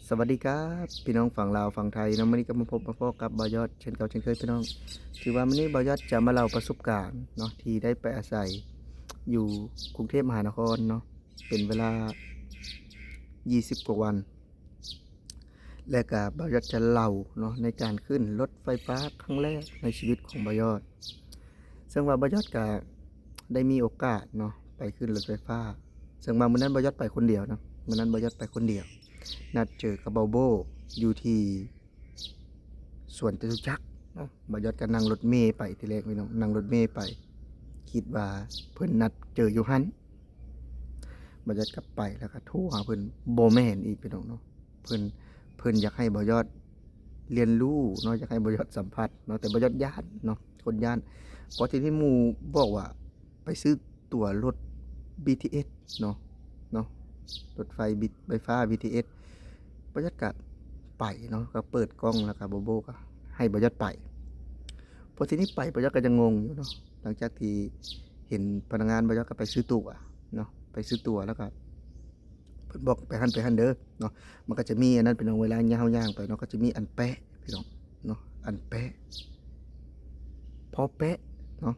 ສະຫວັດດີຄັບ ພີ່ນ້ອງຝັ່ງລາວຝັ່ງໄທເນາະ, ມື້ນີ້ກໍມາພົບມາພໍ້ກັບບ່າວຍອດເຊັ່ນເກົ່າເຊັ່ນເຄີຍພີ່ນ້ອງ. ຖືວ່າມື້ນີ້ບ່າວຍອດຈະມາເລົ່າປະສົບການເນາະ ທີ່ໄດ້ໄປອາໄສຢູ່ກຸງເທບມະຫານະຄອນເນາະ ເປັນເວລາ ยี่สิบ ກວ່າວັນ ແລະກະບ່າວຍອດຈະເລົ່າເນາະ ໃນການຂຶ້ນລົດໄຟຟ້າຄັ້ງແລກໃນຊີວິດຂອງບ່າວຍອດ. ເຊິ່ງວ່າບ່າວຍອດກະໄດ້ມີໂອກາດເນາະ ໄປຂຶ້ນລົດໄຟຟ້າ, ເຊິ່ງວ່າມື້ນັ້ນບ່າວຍອດໄປຄົນດຽວເນາະ, ມື້ນັ້ນບ່າວຍອດໄປຄົນດຽວ ນັດເຈີກັບບ່າວໂບ້ຢູ່ທີ່ສວນຈະຕຸຈັກເນາະ. ບ່າວຍອດກະນັ່ງລົດເມໄປ ທີແລກພີ່ນ້ອງ ນັ່ງລົດເມໄປ ຄິດວ່າເພິ່ນນັດເຈີຢູ່ຫັ້ນ. ບ່າວຍອດກໍໄປ ແລ້ວກໍໂທຫາເພິ່ນ ບໍ່ແມ່ນອີກພີ່ນ້ອງເນາະ, ເພິ່ນ ເພິ່ນຢາກໃຫ້ບ່າວຍອດຮຽນຮູ້ເນາະ, ຢາກໃຫ້ບ່າວຍອດສຳຜັດເນາະ, ແຕ່ບ່າວຍອດຢ້ານເນາະ, ຄົນຢ້ານ. ພໍທີນີ້ໝູ່ບອກວ່າໄປຊື້ຕົ໋ວລົດ ບີທີເອສ ເນາະ ເນາະ, ລົດໄຟບິ- ໄຟຟ້າ ບີທີເອສ. ບ່າວຍອດກໍໄປເນາະ, ກໍເປີດກ້ອງ ແລ້ວກໍບ່າວໂບ້ກໍໃຫ້ບ່າວຍອດໄປ. ພໍທີນີ້ໄປ ບ່າວຍອດກໍຍັງງົງຢູ່ເນາະ, ຫຼັງຈາກທີ່ເຫັນພະນັກງານ ບ່າວຍອດກໍໄປຊື້ຕົ໋ວເນາະ, ໄປຊື້ຕົ໋ວ ແລ້ວກໍເພິ່ນບອກໄປຫັ້ນໄປຫັ້ນເດີເນາະ. ມັນກໍຈະມີອັນນັ້ນພີ່ນ້ອງ, ເວລາເຮົາຍ່າງໄປເນາະ ກໍຈະມີອັນແປະພີ່ນ້ອງເນາະ, ອັນແປະ ພໍແປະເນາະ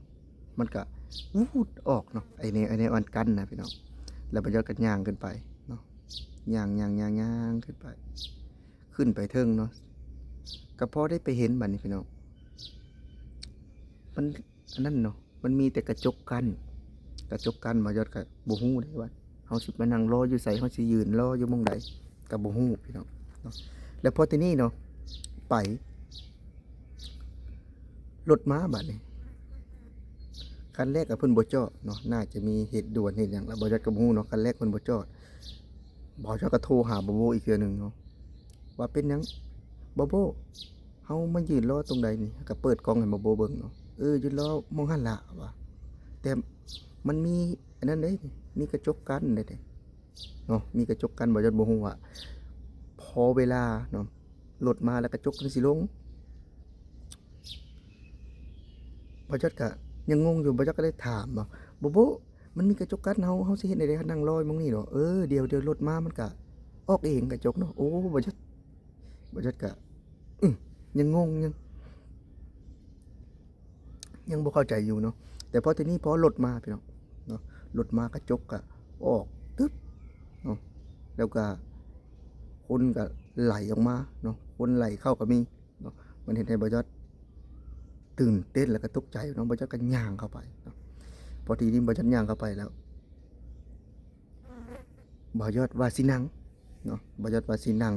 ມັນກະວູດອອກເນາະ, ໄອ້ແນວ ໄອ້ແນວອັນກັ້ນນະພີ່ນ້ອງ. ແລ້ວບ່າວຍອດກໍຍ່າງຂຶ້ນໄປເນາະ, ຍ່າງໆໆຂຶ້ນໄປ ຂຶ້ນໄປເທິງເນາະ, ກໍພໍໄດ້ໄປເຫັນບາດນີ້ພີ່ນ້ອງ, ມັນອັນນັ້ນເນາະ, ມັນມີແຕ່ກະຈົກກັ້ນ ກະຈົກກັ້ນ. ບ່າວຍອດກໍບໍ່ຮູ້ເດ້ວ່າເຮົາຊິມານັ່ງລໍຢູ່ໃສ, ເຮົາຊິຢືນລໍຢູ່ໝ່ອງໃດ ກໍບໍ່ຮູ້ພີ່ນ້ອງເນາະ. ແລ້ວພໍທີນີ້ເນາະ ໄປ ລົດມາບາດນີ້ ຄັນແລກກໍເພິ່ນບໍ່ຈອດເນາະ, ໜ້າຈະມີເຫດດ່ວນເຫດຫຍັງ ແລ້ວບ່າວຍອດກໍບໍ່ຮູ້ເນາະ. ຄັນແລກເພິ່ນບໍ່ຈອດ ບ່າວຍອດກໍໂທຫາບ່າວໂບ້ອີກເທື່ອໜຶ່ງເນາະ ວ່າເປັນຫຍັງບ່າວໂບ້ ເຮົາມາຢືນລໍຕົງໃດນີ້? ກໍເປີດກ້ອງໃຫ້ບ່າວໂບ້ເບິ່ງເນາະ, ເອີ ຢືນລໍໝ່ອງຫັ້ນລະວ່າ ແຕ່ມັນມີອັນນັ້ນເດ້ ມີກະຈົກກັ້ນເດ້ເນາະ, ມີກະຈົກກັ້ນ. ບ່າວຍອດບໍ່ຮູ້ວ່າ ພໍເວລາເນາະ ລົດມາແລ້ວກະຈົກຈັ່ງຊິລົງ. ບ່າວຍອດກະຍັງງົງຢູ່, ບ່າວຍອດກໍເລີຍຖາມວ່າ ບໍ່ ບໍ່ ມັນມີກະຈົກກັ້ນ, ເຮົາ ເຮົາຊິເຮັດແນວໃດ ຄັນນັ່ງລໍໝ່ອງນີ້ເນາະ? ເອີ ດຽວ ດຽວລົດມາມັນກະອອກເອງກະຈົກເນາະ. ໂອ້ ບ່າວຍອດ ບ່າວຍອດກະ ອື ຍັງງົງ ຍັງ ຍັງບໍ່ເຂົ້າໃຈຢູ່ເນາະ. ແຕ່ພໍທີນີ້ພໍລົດມາພີ່ນ້ອງເນາະ, ລົດມາກະຈົກກະອອກຕຶບເນາະ, ແລ້ວກະຄົນກະໄຫຼອອກມາເນາະ, ຄົນໄຫຼເຂົ້າກະມີເນາະ. ມັນເຮັດໃຫ້ບ່າວຍອດຕື່ນເຕັ້ນ ແລ້ວກະຕົກໃຈເນາະ, ບ່າວຍອດກະຍ່າງເຂົ້າໄປເນາະ. ພໍທີນີ້ບ່າວຍອດຍ່າງເຂົ້າໄປແລ້ວ ບ່າວຍອດວ່າຊິນັ່ງເນາະ, ບ່າວຍອດວ່າຊິນັ່ງ.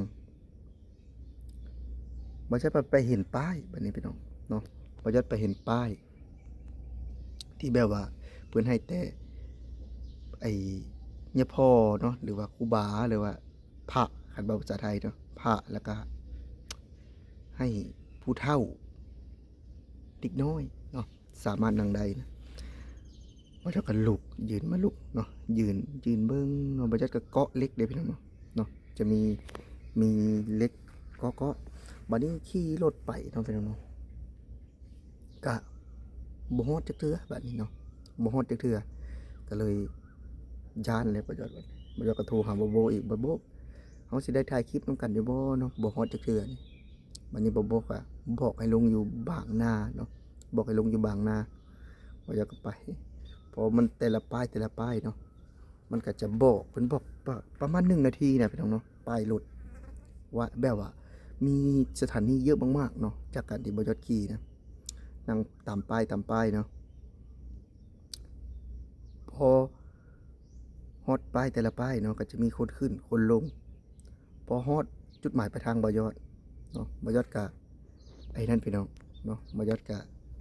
ບ່າວຍອດໄປເຫັນປ້າຍບາດນີ້ພີ່ນ້ອງເນາະ, ບ່າວຍອດໄປເຫັນປ້າຍທີ່ແບບວ່າເພິ່ນໃຫ້ແຕ່ໄອ້ຍາພໍ່ເນາະ ຫຼືວ່າຄູບາ ຫຼືວ່າພະ ຄັນເວົ້າພາສາໄທເນາະ, ພະ ແລ້ວກະໃຫ້ຜູ້ເຖົ້າ ເດັກນ້ອຍເນາະ ສາມາດນັ່ງໄດ້ນະ. ບ່າວຍອດກໍລຸກ ຢືນມາລຸກເນາະ, ຢືນ ຢືນເບິ່ງເນາະ. ບ່າວຍອດກໍເກາະເຫຼັກເດ້ພີ່ນ້ອງເນາະ, ເນາະ ຈະມີ ມີເຫຼັກເກາະໆ. ບາດນີ້ຂີ່ລົດໄປເນາະພີ່ນ້ອງເນາະ, ກະບໍ່ຮອດຈັກເທື່ອບາດນີ້ເນາະ, ບໍ່ຮອດຈັກເທື່ອ. ກໍເລີຍຢ້ານແລ້ວ ບ່າວຍອດ ບ່າວຍອດກໍໂທຫາບ່າວໂບ້ອີກ, ບ່າວໂບ້ ເຮົາຊິໄດ້ຖ່າຍຄລິບນຳກັນຢູ່ບໍ່ເນາະ, ບໍ່ຮອດຈັກເທື່ອນີ້. ບາດນີ້ບ່າວໂບ້ກໍບອກໃຫ້ລົງຢູ່ບາງນາເນາະ, ບອກໃຫ້ລົງຢູ່ບາງນາ. ບ່າວຍອດກໍໄປ ເພາະມັນແຕ່ລະປ້າຍ ແຕ່ລະປ້າຍເນາະ ມັນກໍຈະບອກ ເພິ່ນບອກປະ ປະມານໜຶ່ງນາທີນະພີ່ນ້ອງເນາະ, ປ້າຍລົດ ວ່າແບບວ່າມີສະຖານີເຍອະມາກໆເນາະ. ຈາກການທີ່ບ່າວຍອດຂີ່ນະ ນັ່ງຕາມປ້າຍ ຕາມປ້າຍເນາະ, ພໍຮອດປ້າຍແຕ່ລະປ້າຍເນາະ ກໍຈະມີຄົນຂຶ້ນຄົນລົງ. ພໍຮອດຈຸດໝາຍປາຍທາງບ່າວຍອດເນາະ, ບ່າວຍອດກະ ໄອ້ນັ້ນພີ່ນ້ອງເນາະ, ບ່າວຍອດກະ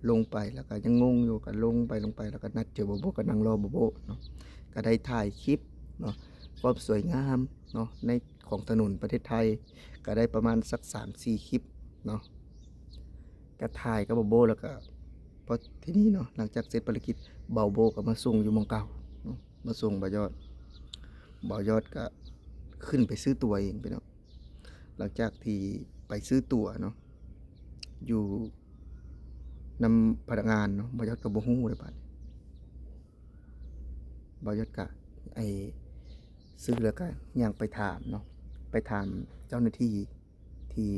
ລົງໄປ ແລ້ວກະຍັງງົງຢູ່ ກະລົງໄປ ລົງໄປ ແລ້ວກະນັດເຈີບ່າວໂບ້ ກະນັ່ງລໍບ່າວໂບ້ເນາະ. ກະໄດ້ຖ່າຍຄລິບເນາະ ຄວາມສວຍງາມເນາະ ໃນ ຂອງຖະໜົນປະເທດໄທ ກະໄດ້ປະມານສັກສາມສີ່ຄລິບເນາະ, ກະຖ່າຍກັບບ່າວໂບ້. ແລ້ວກະພໍທີນີ້ເນາະ ຫຼັງຈາກເສັດພາລະກິດ ບ່າວໂບ້ກະມາສົ່ງຢູ່ໝ່ອງເກົ່າເນາະ, ມາສົ່ງບ່າວຍອດ. ບ່າວຍອດກະຂຶ້ນໄປຊື້ຕົ໋ວເອງພີ່ນ້ອງ. ຫຼັງຈາກທີ່ໄປຊື້ຕົ໋ວເນາະ ຢູ່ນຳພະນັກງານເນາະ, ບ່າວຍອດກໍບໍ່ຮູ້ເລີຍບາດນີ້. ບ່າວຍອດກະ ໄອ້ ຊື້ແລ້ວກະຍ່າງໄປຖາມເນາະ, ໄປຖາມເຈົ້າໜ້າທີ່ທີ່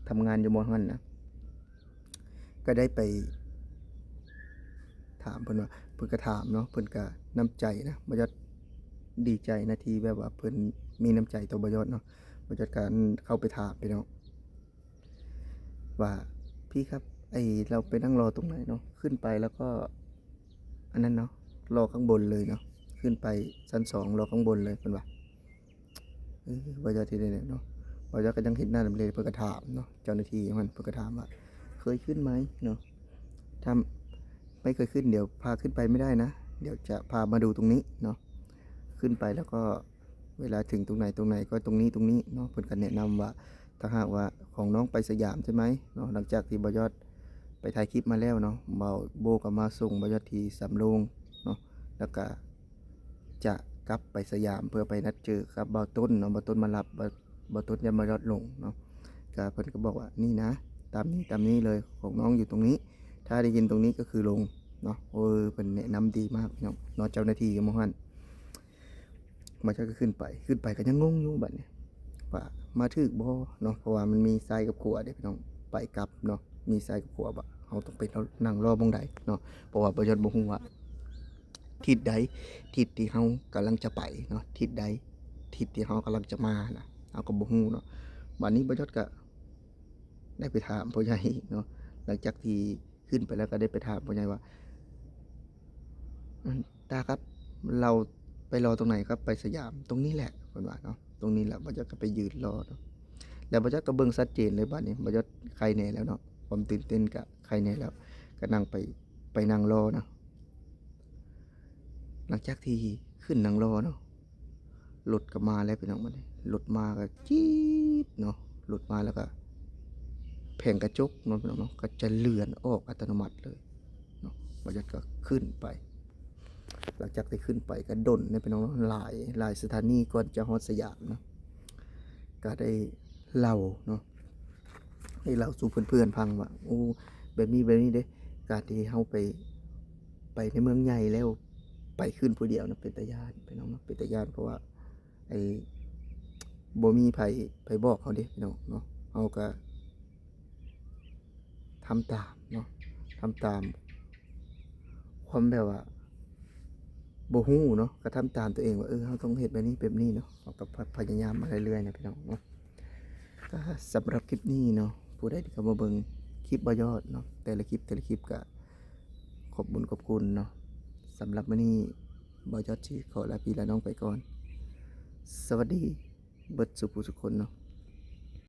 ທຳງານຢູ່ບ່ອນຫັ້ນນະ ກໍໄດ້ໄປຖາມເພິ່ນວ່າ ເພິ່ນກໍຖາມເນາະ ເພິ່ນກໍນ້ຳໃຈນະ ບ່າວຍອດດີໃຈນະ ທີ່ແບບວ່າເພິ່ນມີນ້ຳໃຈຕໍ່ບ່າວຍອດເນາະ. ບ່າວຍອດກໍເຂົ້າໄປຖາມພີ່ນ້ອງ ว่า พี่ครับ ไอ้ เราไปนั่งรอตรงไหนเนาะ ขึ้นไปแล้วก็ อันนั้นเนาะ รอข้างบนเลยเนาะ ขึ้นไปชั้นสอง รอข้างบนเลย เพิ่นว่า เออ บ่าวจ๋าที่นี่เนาะ บ่าวจ๋าก็ยังเห็นหน้าเดิมเลย เพิ่นก็ถามเนาะ เจ้าหน้าที่อยู่หั่น เพิ่นก็ถามว่า เคยขึ้นไหมเนาะ ถ้าไม่เคยขึ้น เดี๋ยวพาขึ้นไปไม่ได้นะ เดี๋ยวจะพามาดูตรงนี้เนาะ ขึ้นไปแล้วก็ เวลาถึงตรงไหนตรงไหนก็ตรงนี้ตรงนี้เนาะ เพิ่นก็แนะนำว่า ถ้าหากว่าของน้องไปสยามใช่ไหมเนาะ หลังจากที่บ่าวยอดไปถ่ายคลิปมาแล้วเนาะ บ่าวโบก็มาส่งบ่าวยอดที่สำโรงเนาะ แล้วก็จะกลับไปสยามเพื่อไปนัดเจอกับบ่าวต้นเนาะ บ่าวต้นมารับ บ่าว บ่าวต้นยันบ่าวยอดหลงเนาะ ก็เพิ่นก็บอกว่า นี่นะ ตามนี้ ตามนี้เลย ของน้องอยู่ตรงนี้ ถ้าได้ยินตรงนี้ก็คือลงเนาะ เออ เพิ่นแนะนำดีมากพี่น้องเนาะ เจ้าหน้าที่อยู่หม่องหั่น บ่าวยอดก็ขึ้นไป ขึ้นไปก็ยังงงอยู่บัดนี้ ว่ามาถูกบ่เนาะ เพราะว่ามันมีซ้ายกับขวาเด้พี่น้อง ไปกลับเนาะ มีซ้ายกับขวา บ่าเฮาต้องไปนั่งรอหม่องใดเนาะ เพราะว่าบ่าวยอดบ่ฮู้ว่า ทิศใด ทิศที่เฮากำลังจะไปเนาะ ทิศใด ทิศที่เฮากำลังจะมานะ เฮาก็บ่ฮู้เนาะ บัดนี้บ่าวยอดก็ได้ไปถามพ่อใหญ่เนาะ หลังจากที่ขึ้นไปแล้วก็ได้ไปถามพ่อใหญ่ว่า อัน ตาครับ เราไปรอตรงไหนครับ ไปสยาม ตรงนี้แหละ เพิ่นว่าเนาะ ตรงนี้แหละ บ่าวยอดก็ไปยืนรอเนาะ แล้วบ่าวยอดก็เบิ่งชัดเจนเลยบัดนี้ บ่าวยอดไคแหน่แล้วเนาะ ความตื่นเต้นก็ไคแหน่แล้ว ก็นั่งไป ไปนั่งรอเนาะ หลังจากที่ขึ้นนั่งรอเนาะ รถก็มาแล้วพี่น้องบัดนี้ รถมาก็จี๊ดเนาะ รถมาแล้วก็แผงกระจกเนาะพี่น้องเนาะ ก็จะเลื่อนออกอัตโนมัติเลยเนาะ บ่าวยอดก็ขึ้นไป หลังจากที่ขึ้นไปก็ดนนะพี่น้องเนาะ หลาย หลายสถานีก่อนจะฮอดสยามเนาะ ก็ได้เล่าเนาะ ได้เล่าสู่เพื่อนๆฟังว่า โอ้ แบบนี้ แบบนี้เด้ การที่เฮาไป ไปในเมืองใหญ่แล้ว ไปขึ้นผู้เดียวนะ เป็นตาย้านพี่น้องเนาะ เป็นตาย้าน เพราะว่า ไอ้ บ่มีไผ ไผบอกเฮาเด้พี่น้องเนาะ เฮาก็ ทำตามเนาะ ทำตามความแบบว่าบ่ฮู้เนาะ ก็ทำตามตัวเองว่า เออ เฮาต้องเฮ็ดแบบนี้แบบนี้เนาะ เฮาก็พะ พยายามมาเรื่อยๆนะพี่น้องเนาะ ก็สำหรับคลิปนี้เนาะ ผู้ใดที่เข้ามาเบิ่งคลิปบ่าวยอดเนาะ แต่ละคลิป แต่ละคลิปก็ขอบบุญขอบคุณเนาะ สำหรับมื้อนี้บ่าวยอดสิขอลาพี่ลาน้องไปก่อน สวัสดีเบิดสู่ผู้สู่คนเนาะ